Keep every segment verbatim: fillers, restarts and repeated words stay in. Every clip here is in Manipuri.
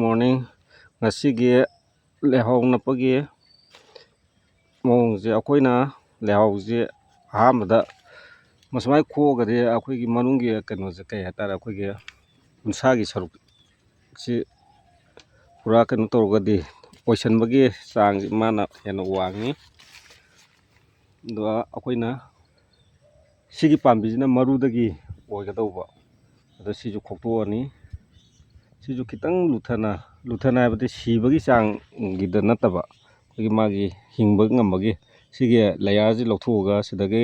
Morning. ꯉꯁꯤꯒꯤ ꯂꯩꯍꯥꯎ ꯅꯞꯄꯒꯤ ꯃꯑꯣꯡꯁꯦ, ꯑꯩꯈꯣꯏꯅ ꯂꯩꯍꯥꯎꯁꯦ ꯑꯍꯥꯟꯕꯗ ꯃꯁꯨꯃꯥꯏꯅ ꯈꯣꯛꯑꯒꯗꯤ ꯑꯩꯈꯣꯏꯒꯤ ꯃꯅꯨꯡꯒꯤ ꯀꯩꯅꯣꯁꯦ, ꯀꯩ ꯍꯥꯏꯇꯥꯔꯦ, ꯑꯩꯈꯣꯏꯒꯤ ꯎꯟꯁꯥꯒꯤ ꯁꯔꯨꯛꯁꯤ ꯄꯨꯔꯥ ꯀꯩꯅꯣ ꯇꯧꯔꯒꯗꯤ ꯑꯣꯏꯁꯟꯕꯒꯤ ꯆꯥꯡꯁꯤ ꯃꯥꯅ ꯍꯦꯟꯅ ꯋꯥꯡꯉꯤ꯫ ꯑꯗꯨꯒ ꯑꯩꯈꯣꯏꯅ ꯁꯤꯒꯤ ꯄꯥꯝꯕꯤꯁꯤꯅ ꯃꯔꯨꯗꯒꯤ ꯑꯣꯏꯒꯗꯧꯕ꯫ ꯑꯗꯣ ꯁꯤꯁꯨ ꯈꯣꯛꯇꯣꯛꯑꯅꯤ꯫ ꯁꯤꯁꯨ ꯈꯤꯇꯪ ꯂꯨꯊꯅ, ꯂꯨꯊꯅ ꯍꯥꯏꯕꯗꯤ ꯁꯤꯕꯒꯤ ꯆꯥꯡꯒꯤꯗ ꯅꯠꯇꯕ, ꯑꯩꯈꯣꯏꯒꯤ ꯃꯥꯒꯤ ꯍꯤꯡꯕ ꯉꯝꯕꯒꯤ, ꯁꯤꯒꯤ ꯂꯌꯥꯔꯁꯤ ꯂꯧꯊꯣꯛꯑꯒ ꯁꯤꯗꯒꯤ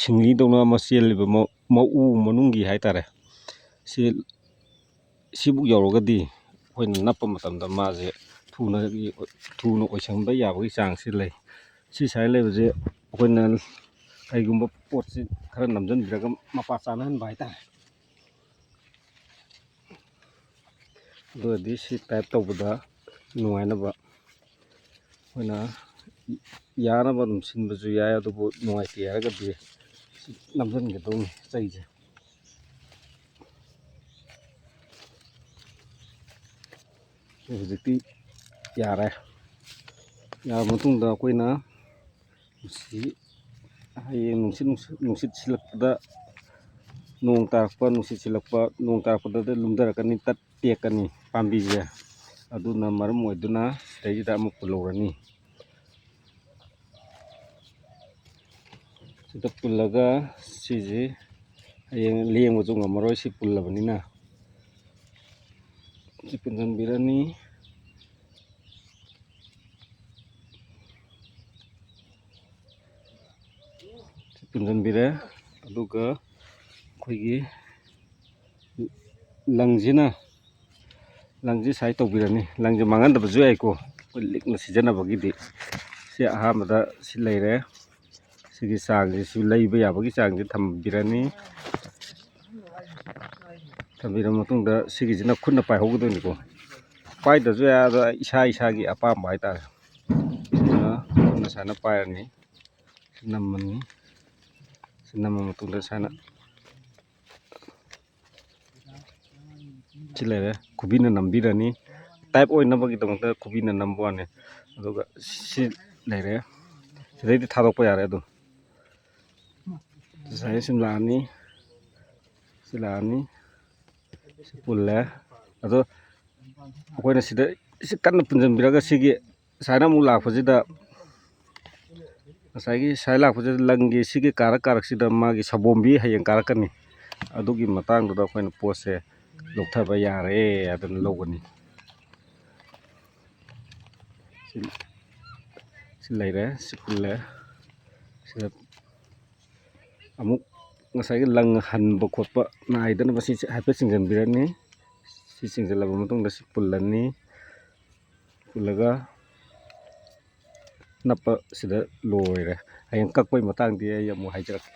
ꯁꯤꯡꯂꯤꯗꯧꯅ ꯑꯃ ꯆꯦꯜꯂꯤꯕ ꯃ-, ꯃꯎ ꯃꯅꯨꯡꯒꯤ ꯍꯥꯏꯇꯥꯔꯦ, ꯁꯤ, ꯁꯤꯕꯨꯛ ꯌꯧꯔꯒꯗꯤ ꯑꯩꯈꯣꯏꯅ ꯅꯞꯄ ꯃꯇꯝꯗ ꯃꯥꯁꯦ ꯊꯨꯅ, ꯊꯨꯅ ꯑꯣꯏꯁꯟꯕ ꯌꯥꯕꯒꯤ ꯆꯥꯡꯁꯤ ꯂꯩ꯫ ꯁꯤ ꯁꯨꯃꯥꯏꯅ ꯂꯩꯕꯁꯦ ꯑꯩꯈꯣꯏꯅ ꯀꯩꯒꯨꯝꯕ ꯄꯣꯠꯁꯤ ꯈꯔ ꯅꯝꯁꯤꯟꯕꯤꯔꯒ ꯃꯄꯥ ꯆꯥꯅꯍꯟꯕ ꯍꯥꯏꯇꯥꯔꯦ꯫ ꯑꯗꯨ ꯑꯣꯏꯔꯗꯤ ꯁꯤ ꯇꯥꯏꯞ ꯇꯧꯕꯗ ꯅꯨꯡꯉꯥꯏꯅꯕ ꯑꯩꯈꯣꯏꯅ ꯌꯥꯅꯕ ꯑꯗꯨꯝ ꯁꯤꯟꯕꯁꯨ ꯌꯥꯏ, ꯑꯗꯨꯕꯨ ꯅꯨꯡꯉꯥꯏꯇꯦ ꯍꯥꯏꯔꯒꯗꯤ ꯁꯤ ꯅꯝꯁꯤꯟꯒꯗꯧꯅꯤ ꯆꯩꯁꯦ꯫ ꯍꯧꯖꯤꯛꯇꯤ ꯌꯥꯔꯦ꯫ ꯌꯥꯔꯕ ꯃꯇꯨꯡꯗ ꯑꯩꯈꯣꯏꯅ ꯁꯤ ꯍꯌꯦꯡ ꯅꯨꯡꯁꯤꯠ, ꯅꯨꯡꯁꯤꯠ, ꯅꯨꯡꯁꯤꯠ ꯁꯤꯜꯂꯛꯄꯗ, ꯅꯣꯡ ꯇꯥꯔꯛꯄ, ꯅꯨꯡꯁꯤꯠ ꯁꯤꯜꯂꯛꯄ, ꯅꯣꯡ ꯇꯥꯔꯛꯄꯗꯗꯤ ꯂꯨꯝꯊꯔꯛꯀꯅꯤ, ꯇꯠ ꯇꯦꯛꯀꯅꯤ ꯄꯥꯝꯕꯤꯁꯦ꯫ ꯑꯗꯨꯅ ꯃꯔꯝ ꯑꯣꯏꯗꯨꯅ ꯁꯤꯗꯩꯁꯤꯗ ꯑꯃꯨꯛ ꯄꯨꯜꯍꯧꯔꯅꯤ꯫ ꯁꯤꯗ ꯄꯨꯜꯂꯒ ꯁꯤꯁꯤ ꯍꯌꯦꯡ ꯂꯦꯡꯕꯁꯨ ꯉꯝꯃꯔꯣꯏ, ꯁꯤ ꯄꯨꯜꯂꯕꯅꯤꯅ꯫ ꯁꯤ ꯄꯨꯟꯁꯤꯟꯕꯤꯔꯅꯤ꯫ ꯁꯤ ꯄꯨꯟꯁꯤꯟꯕꯤꯔꯦ꯫ ꯑꯗꯨꯒ ꯑꯩꯈꯣꯏꯒꯤ ꯂꯪꯁꯤꯅ, ꯂꯪꯁꯤ ꯁꯥꯏ ꯇꯧꯕꯤꯔꯅꯤ꯫ ꯂꯪꯁꯦ ꯃꯥꯡꯍꯟꯗꯕꯁꯨ ꯌꯥꯏꯀꯣ, ꯑꯩꯈꯣꯏ ꯂꯤꯛꯅ ꯁꯤꯖꯤꯟꯅꯕꯒꯤꯗꯤ꯫ ꯁꯤ ꯑꯍꯥꯟꯕꯗ ꯁꯤ ꯂꯩꯔꯦ꯫ ꯁꯤꯒꯤ ꯆꯥꯡꯁꯤꯁꯨ ꯂꯩꯕ ꯌꯥꯕꯒꯤ ꯆꯥꯡꯁꯤ ꯊꯝꯕꯤꯔꯅꯤ꯫ ꯊꯝꯕꯤꯔꯕ ꯃꯇꯨꯡꯗ ꯁꯤꯒꯤꯁꯤꯅ ꯈꯨꯠꯅ ꯄꯥꯏꯍꯧꯒꯗꯣꯏꯅꯤꯀꯣ꯫ ꯄꯥꯏꯗ꯭ꯔꯁꯨ ꯌꯥꯏ, ꯑꯗꯣ ꯏꯁꯥ ꯏꯁꯥꯒꯤ ꯑꯄꯥꯝꯕ ꯍꯥꯏꯇꯥꯔꯦ꯫ ꯑꯗꯨꯅ ꯈꯨꯠꯅ ꯁꯨꯃꯥꯏꯅ ꯄꯥꯏꯔꯅꯤ꯫ ꯁꯤ ꯅꯝꯃꯅꯤ꯫ ꯁꯤ ꯅꯝꯃ ꯃꯇꯨꯡꯗ ꯁꯨꯃꯥꯏꯅ ꯁꯤ ꯂꯩꯔꯦ, ꯈꯨꯕꯤꯅ ꯅꯝꯕꯤꯔꯅꯤ꯫ ꯇꯥꯏꯞ ꯑꯣꯏꯅꯕꯒꯤꯗꯃꯛꯇ ꯈꯨꯕꯤꯅ ꯅꯝꯕ ꯋꯥꯅꯤ꯫ ꯑꯗꯨꯒ ꯁꯤ ꯂꯩꯔꯦ, ꯁꯤꯗꯩꯗꯤ ꯊꯥꯗꯣꯛꯄ ꯌꯥꯔꯦ꯫ ꯑꯗꯨꯝ ꯉꯁꯥꯏ ꯁꯨꯝ ꯂꯥꯛꯑꯅꯤ, ꯁꯤ ꯂꯥꯛꯑꯅꯤ, ꯁꯤ ꯄꯨꯜꯂꯦ꯫ ꯑꯗꯣ ꯑꯩꯈꯣꯏꯅ ꯁꯤꯗ ꯁꯤ ꯀꯟꯅ ꯄꯨꯟꯁꯤꯟꯕꯤꯔꯒ ꯁꯤꯒꯤ ꯁꯨꯃꯥꯏꯅ ꯑꯃꯨꯛ ꯂꯥꯛꯄꯁꯤꯗ, ꯉꯁꯥꯏꯒꯤ ꯁꯨꯃꯥꯏꯅ ꯂꯥꯛꯄꯁꯤꯗ ꯂꯪꯒꯤ ꯁꯤꯒꯤ ꯀꯥꯔꯛ ꯀꯥꯔꯛꯁꯤꯗ ꯃꯥꯒꯤ ꯁꯥꯕꯣꯝꯕꯤ ꯍꯌꯦꯡ ꯀꯥꯔꯛꯀꯅꯤ꯫ ꯑꯗꯨꯒꯤ ꯃꯇꯥꯡꯗꯨꯗ ꯑꯩꯈꯣꯏꯅ ꯄꯣꯠꯁꯦ ꯂꯧꯊꯕ ꯌꯥꯔꯦ ꯍꯥꯏꯗꯅ ꯂꯧꯒꯅꯤ꯫ ꯁꯤ, ꯁꯤ ꯂꯩꯔꯦ, ꯁꯤ ꯄꯨꯜꯂꯦ꯫ ꯁꯤꯗ ꯑꯃꯨꯛ ꯉꯁꯥꯏꯒꯤ ꯂꯪ ꯍꯟꯕ ꯈꯣꯠꯄ ꯅꯥꯏꯗꯅꯕ ꯁꯤ ꯍꯥꯏꯐꯦꯠ ꯆꯤꯡꯁꯤꯟꯕꯤꯔꯅꯤ꯫ ꯁꯤ ꯆꯤꯡꯁꯤꯜꯂꯕ ꯃꯇꯨꯡꯗ ꯁꯤ ꯄꯨꯜꯂꯅꯤ꯫ ꯄꯨꯜꯂꯒ ꯅꯞꯄ ꯁꯤꯗ ꯂꯣꯏꯔꯦ꯫ ꯍꯌꯦꯡ ꯀꯛꯄꯩ ꯃꯇꯥꯡꯗꯤ ꯑꯩ ꯑꯃꯨꯛ ꯍꯥꯏꯖꯔꯛꯀꯦ꯫